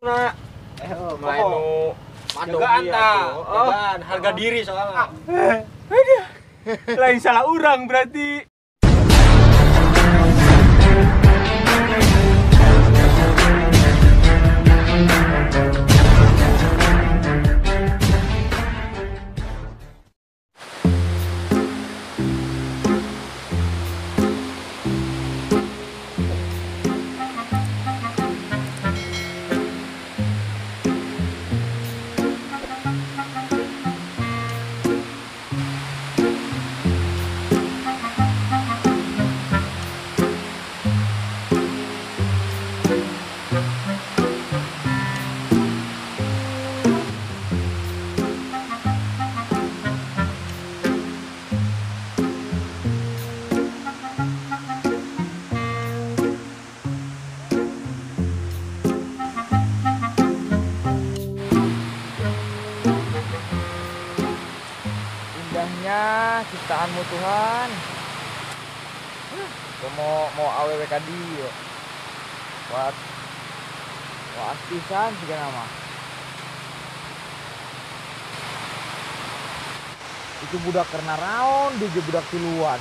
Nah, main nu jagaan tah, jagaan harga diri soalnya. Aduh. Lain salah urang berarti. Indahnya ciptaanmu Tuhan. Mau awewe ka dieu. Buat waas pisan siga nama. Itu budak karena raon, dia budak tiluan.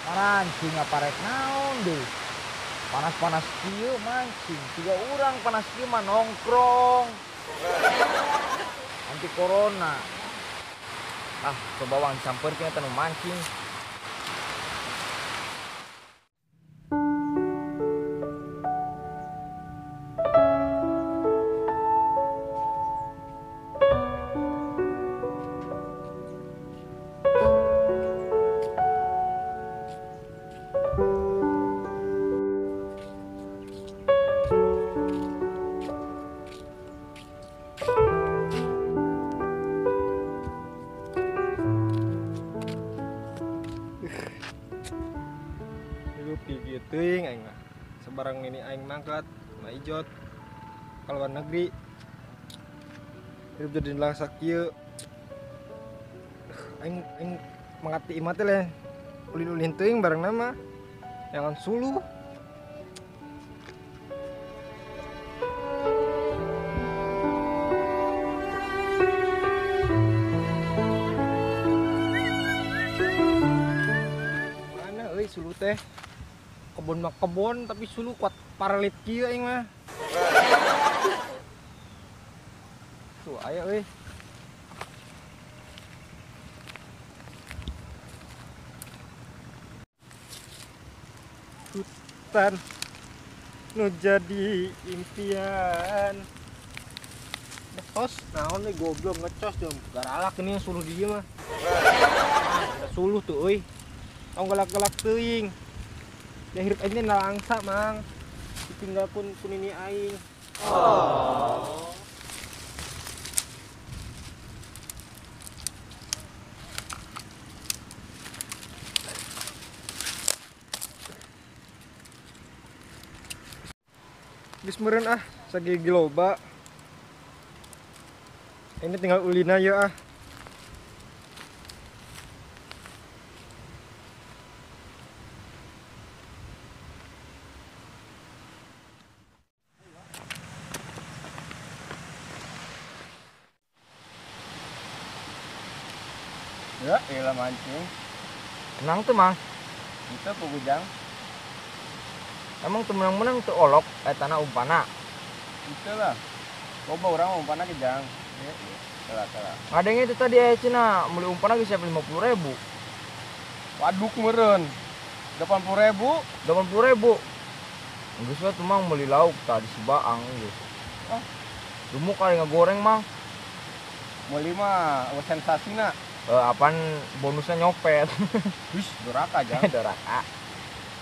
Marancing aparek naon deh. Panas-panas kieu mancing. Tiga orang panas kieu mah nongkrong. Anti corona. Ah, coba wang disampeurkeun eta nu mancing. Teuing aing mah. Sebarang nini aing mangkat, ma ijot ka luar negeri. Hidup jadi langsa kieu. Aing aing mangkat ti imah teh leh. Ulin-ulin teuing bareng nama. Jangan suluh. Mana euy suluh teh? Kebon mah kebon tapi suluh kuat paralit kieu aing mah. Tuh aya euy. Hutan nu jadi impian. Ngecos naon nih goblok ngecos dong. Garalak ini yang suluh di dieu mah. Ada suluh tuh euy. Tong galak-galak teuing. Ya hirup aing nalangsa mang. Ditinggal pun nini aing. Oh. Geus meureun ah sagigi loba. Ini tinggal ulina ya ah. Ya, elah mancing. Menang tuh, Mang. Itu pugujang. Emang tuh menang-menang tuh olok tanah umpana. Itu lah. Coba orang umpana ke jang. Ya, salah, salah. Ngadengnya itu tadi Cina, beli umpana ge siap 50.000. Waduk meureun. 80.000. 80.000. Geus we tuh Mang beli lauk tadi si Baang geus. Ah, dumuk kali ngagoreng, Mang. Meuli mah sensasina. Apaan bonusnya nyopet. Wih, doraka jang. Doraka.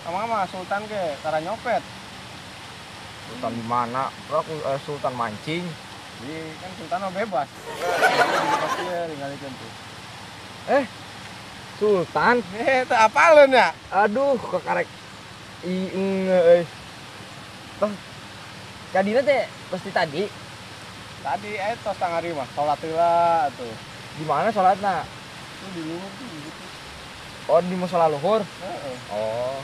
Sama mah Sultan ke cara nyopet. Sultan di mana? Bro, aku Sultan mancing. Iya, kan Sultan mah bebas. Pasti ya tinggalikeun tuh. Sultan. Teu apaleun ya? Aduh, kekarek. Ih, toh. Jadina teh pasti tadi. Tadi tos tangari mah salat heula atuh. Di mana sholatna? Itu di luhur tuh gitu. Oh, di musola luhur? Heeh. Oh.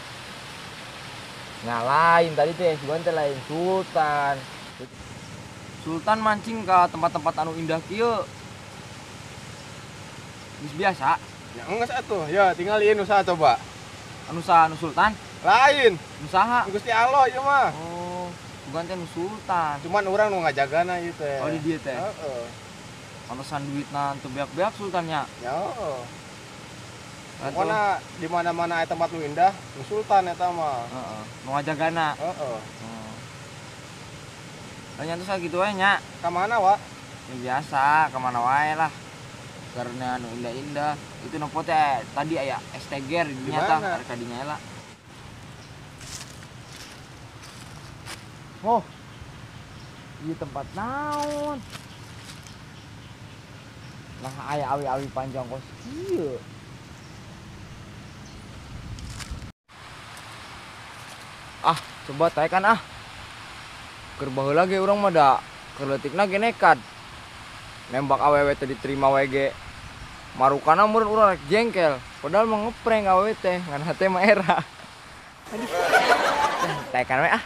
Nah, lain tadi teh, cuman teh lain Sultan. Sultan mancing ke tempat-tempat anu indah kieu. Geus biasa. Ya geus atuh. Ya tinggal ieu nu saha coba. Anu saha anu Sultan? Lain. Nu saha? Gusti Allah ieu mah. Oh, bukan teh nu Sultan. Cuman urang nu ngajagana ieu teh. Oh, di dieu teh. Heeh. Pantesan duitna teu beak-beak Sultannya. Ya. Pokona di mana-mana aya tempat nu indah, nu Sultan eta mah. Heeh, nu ngajagana. Heeh. Tanya tuh sakitu wae nya. Ka mana, Wak? Ya biasa, ka mana wae lah. Karena nu indah-indah. Itu nopo teh tadi aya es teger di dinya tah, arek ka dinya lah. Oh. Ieu tempat naon? Nah, aya awi-awi panjang kos kieu. Ah, coba taekan ah. Keur baheula ge urang mah da keur leutikna ge nekat. Nembak awewe teh diterima wae ge. Marukana meureun urang rek jengkel, padahal mah ngeprank awewe teh, ngan hate mah era. Aduh. Taekan we ah.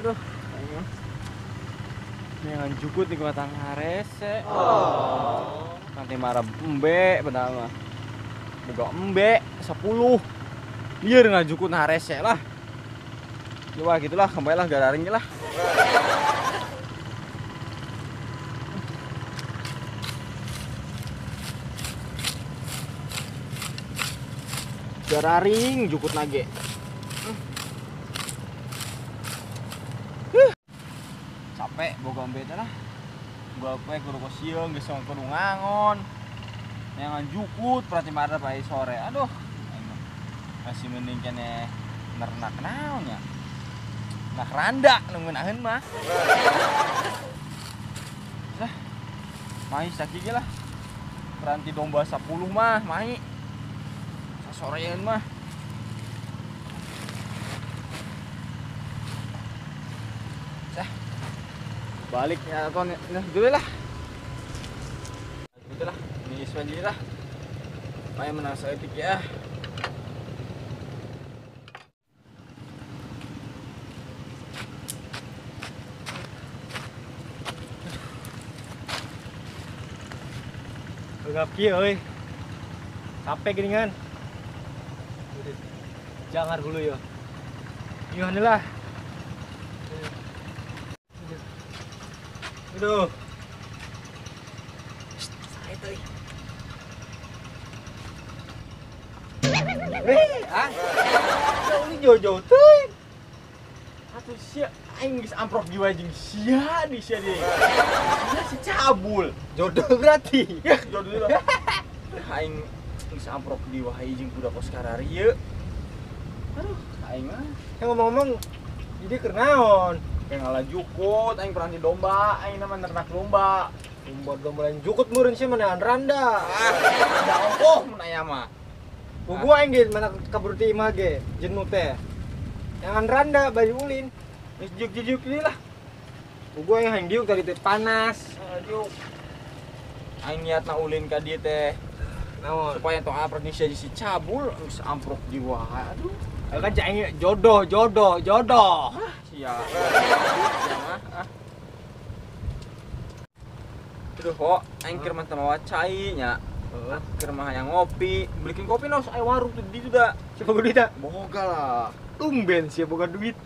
Aduh, jangan jukut di batang harese. Oh. Nanti marah embe padahal mah. Boga embe 10. Lieur ngajukut harese lah. Ya wah gitulah, kembali lah gararing lah. Gararing jukut nage. Capek boga embe teh lah. Gua poe kudu kosieung geus kudu ngangon. Neangan jukut berarti marah bae sore. Aduh. Masih mending keneh nernak naon nya. Nak randa nu ngeunaheun mah. Lah. Mahi sakieu ge lah. Peranti domba 10 mah mahi. Sasorean mah. Sah. Balik ya atau nah dulu lah. Gitu lah, ini iswan lah. Main menang saeutik ya. Gagap kieu euy. Capek geuningan. Jangan dulu yo. Gimana lah. Aduh. Saya teuy. Ah. Jauh jauh-jauh teuy. Atuh sia aing geus amprok jiwa jeung sia di sia deui. Sia si cabul. Jodoh berarti. Ya, jodoh lah. Aing geus amprok di wae jeung budak kos karari ieu. Aduh, aing mah. Ngomong-ngomong, jadi keur naon? Kayak ngalah jukut, aing peranti domba, aing nama nernak domba. Domba lain jukut meureun sia mana randa. Ah, ada ongkoh mun aya mah. Gua aing ge mana kabur ti imah ge, jenuh teh. Jangan randa bari ulin. Geus jiuk-jiuk ieu lah. Gua aing hayang diuk tadi teh panas. Diuk. Aing niatna ulin ka dieu teh. Naon? Supaya tong amprok jeung si cabul, geus amprok di wae. Aduh. Kan aing jodoh, jodoh, jodoh. Ah, sia. Sia mah. Ah. Aduh, kok aing keur mah teu mawa cai nya. Heeh, keur mah hayang ngopi, belikin kopi nos aya warung tuh di ditu da. Siapa boga duit da? Boga lah. Tumben sia boga duit.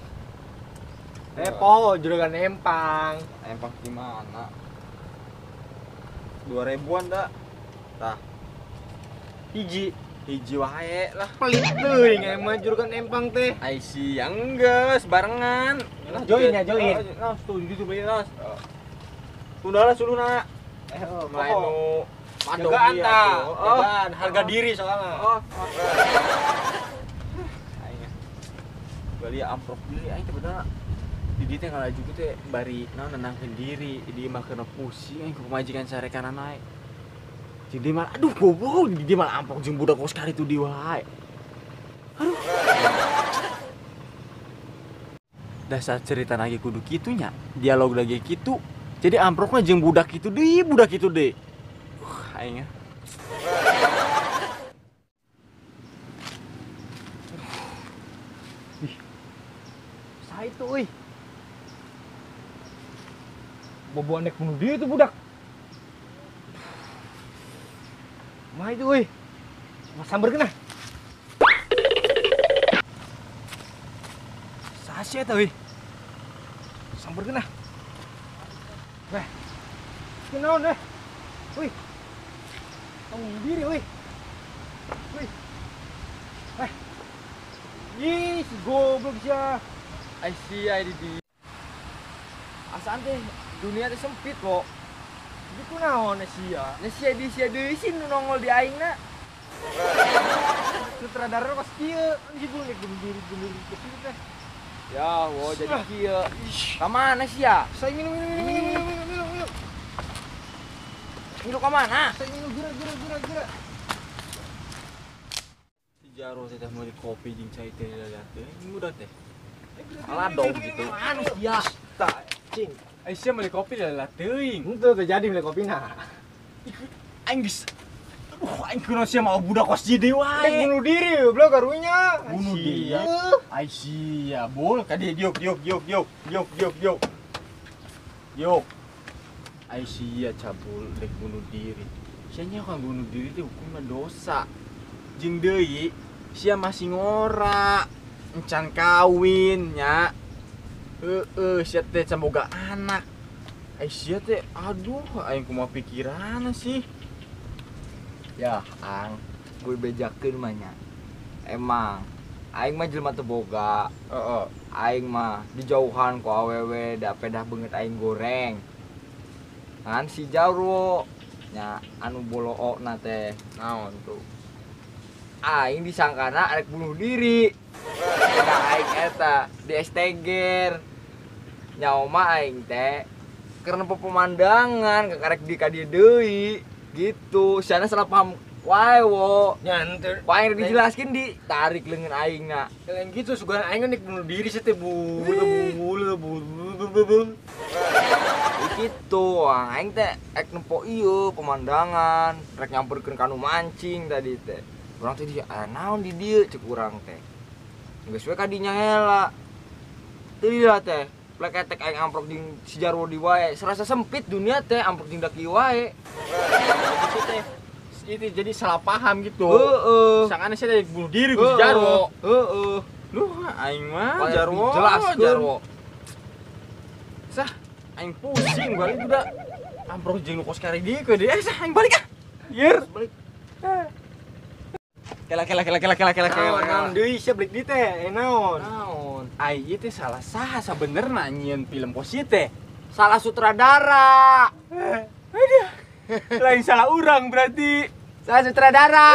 Poho juragan empang. Empang di mana? 2000-an da. Tah. Hiji. Hiji wae lah. Pelit teuing emang juragan empang teh. Ai siang geus barengan. Lah join ya, join. Nah, setuju tuh beli nas. Tunda lah suluhna. Main nu jagaan tah. Jagaan harga diri soalnya. Oh. Aing. Bali amprok deui aing teh bener. Di dieu teh ngalaju teh bari naon nenangkeun diri, di mah keuna pusing aing ku pamajikan sarekanana naik. Jadi malah aduh goblok, di dia malah amprok jeung budak kos kari itu di wae. Aduh. Dasar cerita lagi kudu kitu nya, dialog lagi kitu. Jadi amprokna jeung budak kitu deui, budak kitu deui. Aing. Ih. Saha itu euy? Boboan nek bunuh diri itu budak. Mah itu euy. Mas samberkeun ah. Saha sih eta euy? Samberkeun ah. Weh. Kunaon eh? Wih. Tong diri euy. Wih. Weh. Ih, si goblok sia. Ai sia di di. Asaan teh dunia teh sempit, wo. Jadi kunaon sia? Nya sia di sia deui sih nu nongol di aingna. Sutradara kos kieu, anjing bunuh diri ke situ teh. Ya, wo jadi kieu. Ka mana sia? Saya minum minum minum minum minum minum minum. Ngilu ka mana? Saya minum geura geura geura geura. Si Jaro teh meuli kopi jeung cai teh lihat teh. Ini udah teh. Alah dong gitu. Mana sia? Tah, cing. Ai sia meuli kopi lah teuing. Henteu teh jadi meuli kopina. Aing geus. Aduh, aing kunaon sia mau budak kos jadi wae. Bunuh diri goblok karunya. Bunuh diri. Ai sia, bol ka dieu diuk diuk diuk diuk diuk diuk diuk. Diuk. Ai sia cabul rek bunuh diri. Sia nya kan bunuh diri teh hukumna dosa. Jeung deui sia masih ngora. Encan kawin nya. Heeh, sia teh can boga anak. Ai sia teh aduh aing kumaha pikiranna sih. Ya, ang, gue bejakeun mah nya. Emang aing mah jelema teu boga. Heeh. Aing mah dijauhan ku awewe da pedah beungeut aing goreng. Ngan si Jarwo nya anu bolookna teh naon tuh. Aing disangkana arek bunuh diri. Eta aing eta di STGer. Nyawa mah aing teh karena pemandangan kakarek di ka dieu deui gitu. Siana salah paham wae wo. Nya henteu. Ku aing dijelaskeun ditarik leungeun aing na. Lain gitu sugan aing nek bunuh diri sih teh bu bu bu bu bu. Gitu, aing teh ek nempo ieu pemandangan, rek nyamperkeun ka nu mancing tadi teh. Urang teh di naon di dieu cek urang teh. Geus we ka dinya heula. Teu lila teh, pleketek aing amprok jeung si Jarwo di wae. Serasa sempit dunia teh amprok jeung daki wae. Jadi teh itu jadi salah paham gitu. Heeh. Sangkana sia teh bunuh diri ku si Jarwo. Heeh. Duh, aing mah Jarwo. Jelaskeun. Jarwo. Sah, aing pusing balik udah. Amprok jeung nu kos kari dieu ke deui. Sah, aing balik ah. Yer. Balik. Kela kela kela kela kela kela kela. Naon deui sia balik di teh, naon? Naon? Ai ieu teh salah saha sabenerna nyieun film kos ieu teh? Salah sutradara. Aduh. Lain salah urang berarti. Salah sutradara.